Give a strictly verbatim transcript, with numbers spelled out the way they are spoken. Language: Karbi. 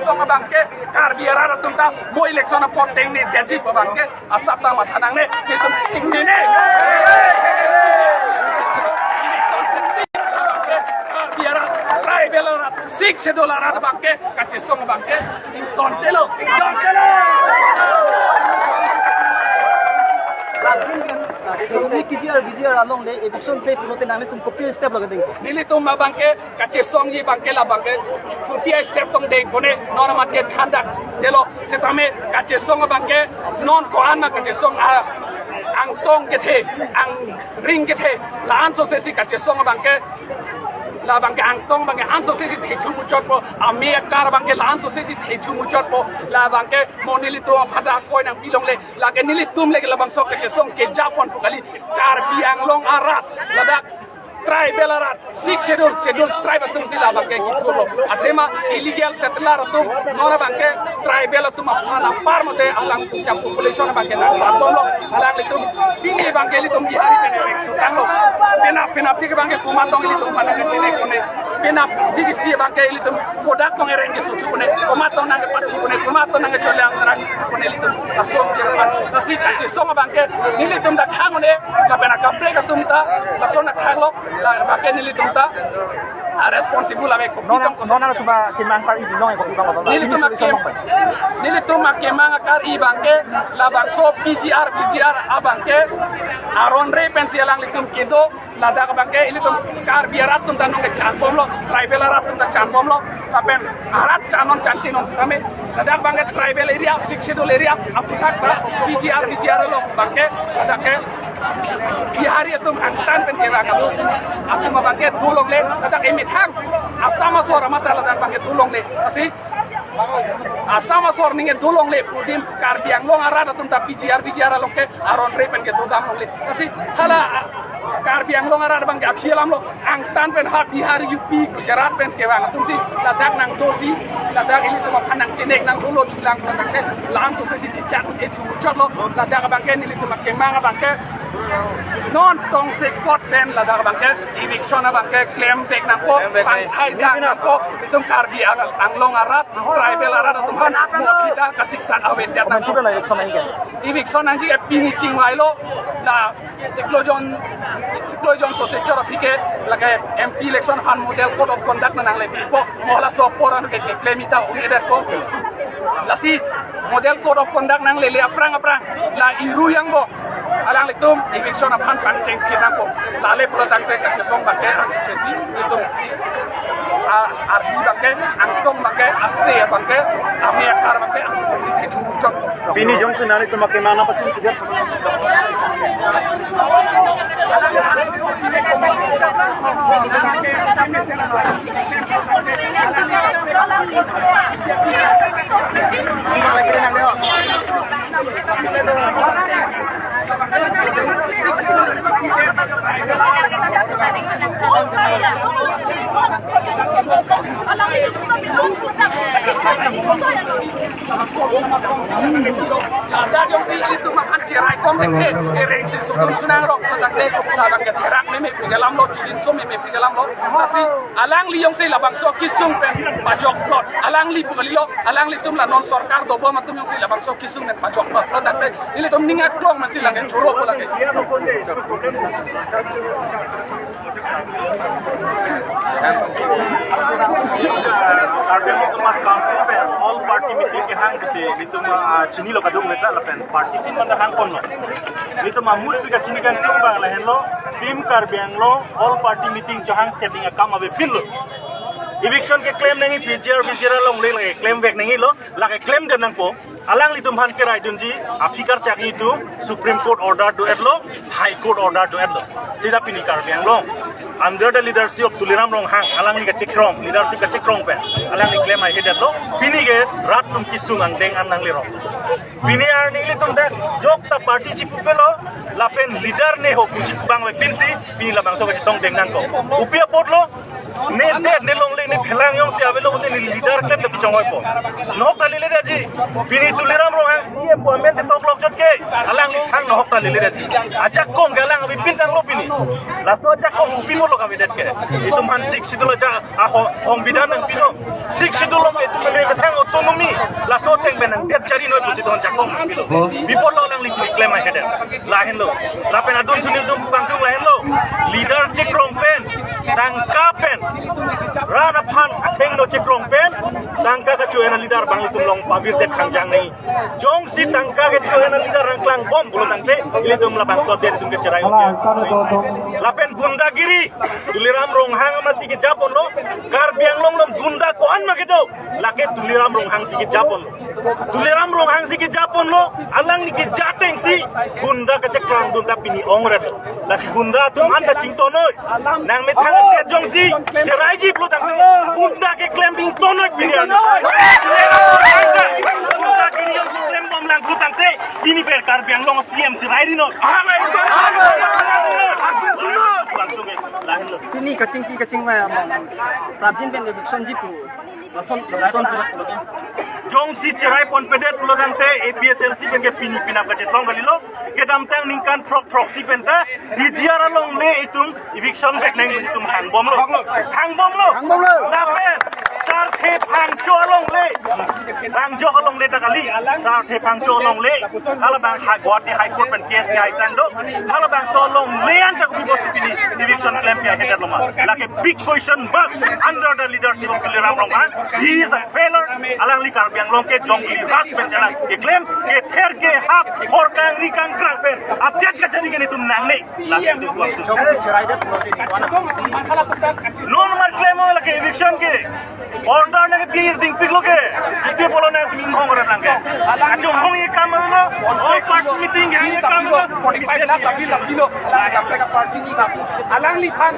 Song abangke Karbi arat atum ta mo election apot tengne detji pu abangke asap ta matha nangne, nelitum tengne ne. Election senti Karbi arat, tribal arat, Sixth Schedule arat abangke kachesong abangke ingtontelo, ingtontelo. Soni K G R, V G R along le eviction se pulote nanglitum kopi step lo kedeng? Nelitum abangke kachesongji abangke la abangke kopi step tongdeng pone, non amat ke thandak detlo, setame kachesong abangke non ko-an ma kachesong a, angtong kethe, angring kethe, la-an sosesi kachesong abangke, la abangke angtong abangke an sosesi thethu muchotpo, ame akar abangke la-an sosesi thethu muchotpo, la abangke mo nelitum aphan ta koi nangpilongle, lake nelitum lake labangso kachesong kejapon pu kali, Karbi Anglong arat, ladak tribal arat, Sixth Schedule, Schedule tribe atum si la abangke kithurlo. Athema illegal settler atum, non abangke tribal atum aphan apar mate alangtum si population abangke nangpatomlo. Alanglitum pini abangke ilitum Bihari pen ereng sutanglo. Penap, penapdik abangke komat tong ilitum aphan nangkachinine pone. Penapdik isi abangke ilitum kodak tong ereng keso chupone, komat tong nangkepatchipone, komat tong nangkecholangtang pone ilitum laso jerman. Lasi kachesong abangke nelitum ta khang un-e, lapen akaprek atum ta lason akhang lo, la abangke nelitum ta a responsible ave ko. Non, pitong ko non, non tuma kimang kar-i binong ko bang. Nelitum akim, nelitum akemang akar-i abangke labangso P G R, V G R abangke aron re pensi alanglitum kedo, ladak abangke ilitum Karbi arat atum ta nonke chanbomlo, tribal arat atum ta chanbomlo, lapen arat chanon chanchinon setame, ladak abangke tribal area, Sixth Schedule area, aputhak ta P G R, V G R along abangke, ladak ke Bihari atum angtan pen kevang atum, atum abangke dolongle, ladak emethang Assam asor amat ta ladak abangke dolongle. Lasi Assam asor ningke dolongle, pudim Karbi Anglong arat atum ta P G R, V G R along ke aron re pen kedodam longle. Lasi hala Karbi Anglong arat abangke aphi alam lo, angtan pen ha Bihar, U P, Gujarat pen kevang atum si ladak nangdosi, ladak ilitum aphan nangchinek nangdolo chulang, ladak ke la-an sosesi chichat e chu chotlo, ladak abangke nelitum akemang abangke non tongsekot pen ladak abangke eviction abangke klemvek nangpo, klem vek nang- pangthai dang nangpo, itum Karbi Ang-, Anglong arat, tribal arat atum aphan mo aphi ta kasiksa avedetna nangpo. Eviction nangji ke pini chingvailo, la chiklo jon, chiklo jon sose chor aphi ke lake M P election aphan model code of conduct nangle pipo, mo halaso apor an ke keklem ta un-edetpo. Lasi model code of conduct nanglele aphrang aphrang la iru yang bo, alanglitum eviction aphan pangcheng phi nangpo. Lale pulo tangte kachesong abangke angsosesi itum a, ardi abangke, angtong abangke, ase abangke, ame akar abangke angsosesi thethu muchot. Pini jongsi nanglitum akemang nangpachun pijat. Ladak jongsi ilitum aphan cherai kom thekthe, ereng si sodun chunang rok, ladak de, labangke therak meme pi ke alam lo, chijinso meme pi ke alam lo. Lasi alangli jongsi labangso kesung pen pajokplot, alangli pu kalilo, alanglitum la non sorkar dobom atum jongsi labangso kesung pen pajokplot, ladak de ilitum ning aklong masi lake choro po lake. Karbi Anglong Autonomous Council pen all party meeting kehang pusi nelitum, ah, chinilo kadokave ta, lapen party tin manda hangponlo. Nelitum amut pi kachini kangtung abang lahenlo, Team Karbi Anglong all party meeting chehang setting akam avepinlo. Eviction keklem nangji, P G R, V G R along le lake klemvek nangjilo, lake klemdet nangpo. Alanglitum aphan keraidunji, aphi karchak itum, Supreme Court order do-etlo, High Court order do-etlo. Sita pini Karbi Anglong, under the leadership of Tuliram Ronghang, alangli kachekrong, leadership kachekrong pen, alangli klem aihedetlo, pini ke rat atum kesung angdeng an nanglirong. Pini arni ilitum ta jok ta party chipupelo, lapen leader ne ho puchipubang avepinsi, pini labangso kachesong deng nangkok. Kopi apotlo, ne det ne longle Ne phelang jongsi avelo pute ne leader klem ta pichong hoipo. Nahok ta lele daji. Pini Tuliram Ronghang C E M pu amen te toklok chot ke. Alangli thang nahok ta lele daji. Ajakong ke alang avi pin tanglo pini. Laso ajakong kopi pulo kami det ke. Itum aphan Sixth Schedule aja a ho-, hong bidan nangpilo. Sixth Schedule along itum methang autonomy. Laso ateng pen nangdet chari noi pusi itum ajakong. Pi apotlo alangli pini klem ahedet. Lahenlo. Lapen adun sunil tum pangtung lahenlo. Leader chekrong pen. Tangka pen. Rat aphan athengno chekrong pen. Tangka kacho-en a leader bang itum along pavirdet khangjang nei. Jongsi tangka kacho-en a leader nangklangbom pulo tangte. Ilitum labangso adet itum kecherai. Lapen gundagiri. Tuliram Ronghang amatsi kejaponlo. Karbi Anglong along gunda ko-an ma kedo. Lake Tuliram Ronghang si kejaponlo. Tuliram Ronghang si kejaponlo, alangli keja atengsi gunda kacheklang dun ta pini ongret. Lasi gunda atum anta chingtonoi. Nangmethang adet jongsi cheraiji pulo tangte gunda keklem dingtonoi pini ano. Gunda kini jongsi klembom lang pulo tangte pini pen Karbi Anglong C E M cherai rinoi. Pini kachingki kachingvai ama prapjin pen eviction ji pu. Lason, lason. Jongsi cherai ponpedet pulo tangte A P H L C pen ke pini penap kachesong kalilo. Kedamtang ningkan throk throksi pen ta D G R alongle itum eviction vek nang itum hangbomlo. Hangbomlo. Hangbomlo. Lapen Sarthe Phangcho alongle. Phangcho alongle ta kali. Sarthe Phangcho alongle. Halabang ha Guwahati High Court pen case ni hai tangdo. Halabangso alongle an ta kopi pusi pini eviction klem pi ahedet loma. Lake big question mark under the leadership of Tuliram Ronghang. He is a failure. Alangli Karbi Anglong ke jongli ras pen chana keklem kether kehap horkang rikang krak pen update kachari ke netum nangne. Lasi itum buang tu. Jongsi cherai det pulote non mar klem lake eviction ke order nangpi dingpiklo ke. Ipi pulo nangpi hong rat lang ke. Achum hong ye kam lo. All party meeting ye kam lo. Forty-five lakh appeal, appeal lo. Alangli aphan